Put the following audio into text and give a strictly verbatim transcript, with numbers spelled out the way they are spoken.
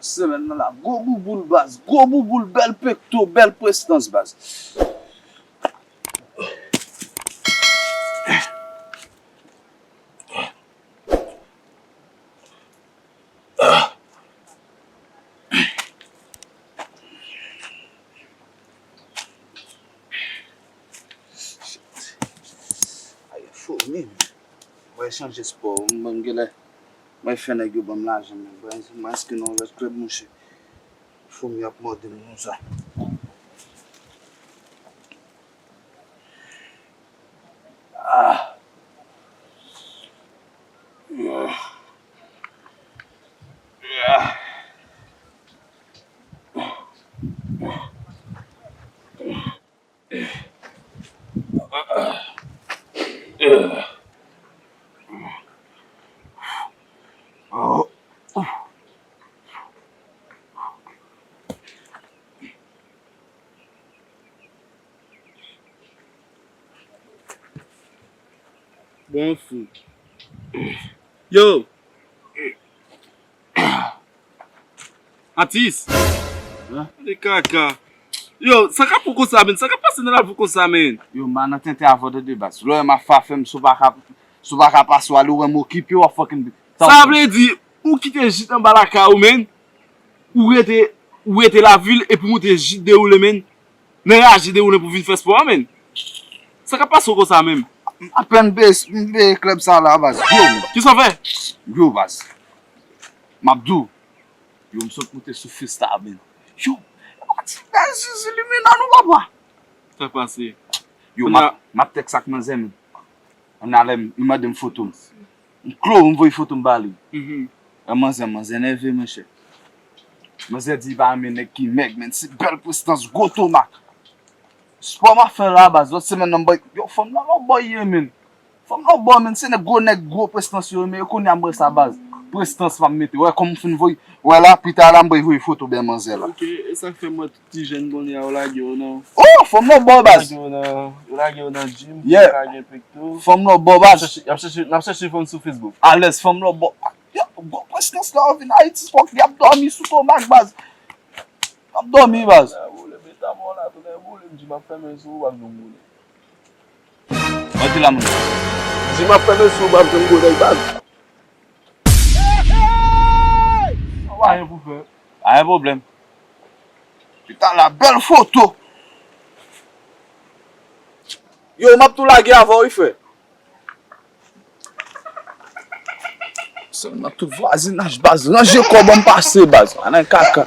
Semèn nan la, gwo bouboul baz, gwo bouboul, bèl pekto, bèl prestans baz. Ay, fò, men. Mwen chanje spò, mwen genlè, mwen fè nèg yo ban m lajan, men. Mwen, mwen enskri nan yon lòt klèb, monchè. Foumi ap mòde m konsa. Ah. Ah. Bon fou. Yo! Atis! Hein? De kaka. Yo, sa k ap fou konsa, menn? Sa k ap pase nan lavi w konsa, menn? Yo, m pa nan tenten avè w tande baz. Lè w wè m ap fè afè m, si w pa ka, si w pa ka pase w ale, ou wè m okipe, w ap fucking. Sa vle di, ou kite jit anba lakay ou, menn? Ou rete, ou rete lavil epi w monte jit dewoule, menn? Nan raje dewoule pou vin fè spò a, menn? Sa k ap pase w konsa menm? M apèn peye, m peye klèb sa la, baz. Yo, menn. Kisa w fè? Yo, baz. M ap di w. Yo, m sot moute sou fis la, menn. Yo, e pa ti bèl zizi limina non, papa. Sa pase? Yo, m ap, m ap tèks ak manzè, menn. Annalè, li mande m foto m. M klo, m voye foto m ba li. Mhm. An manzè, manzè nève, monchè. Manzè di li pa renmen nèg ki mèg, menn. Se bèl prestans, gwo tomak. Spò m ap fè la, baz. Lòt semèn nan, m bay, yo, fanm nan lòt bò ye, menn. Fanm lòt bò, menn. Se nèg gwo nèg, gwo prestans yo, men yo konnen m bay sa, baz. Prestans m ap mete. Wè, kòm m fin voye, wè la, pita la, m bay voye foto bèl manzè la. Ok, e sa k fè m wè Ti jèn kounye a, yo lage yo nan. Oh, fanm nan bò baz. Yo lage yo nan, yo lage yo nan gym, yeah, pou yo ka gen pekto. Fanm nan bò baz. Y ap chèche, y ap chèche, n ap chèche fanm sou Facebook. Alèz, fanm nan bò. Yo, gwo prestans la, yo vin Ayiti, fòk y ap dòmi sou tomak baz. Y ap dòmi baz. Nan boule, beta mò la, tounen boule, m di m ap fèmen sou ou, w ap jwenn boule. Mwen te la moun. M di m ap fèmen sou ou, w ap jwenn boule baz. Pa gen pou fè. Pa gen pwoblèm. Pita la, bèl foto. Yo, m ap tou lage avè w, wi, frè. Sèlman tout vwazinaj, baz. Ranje kò, ban m pase, baz. Anan kaka.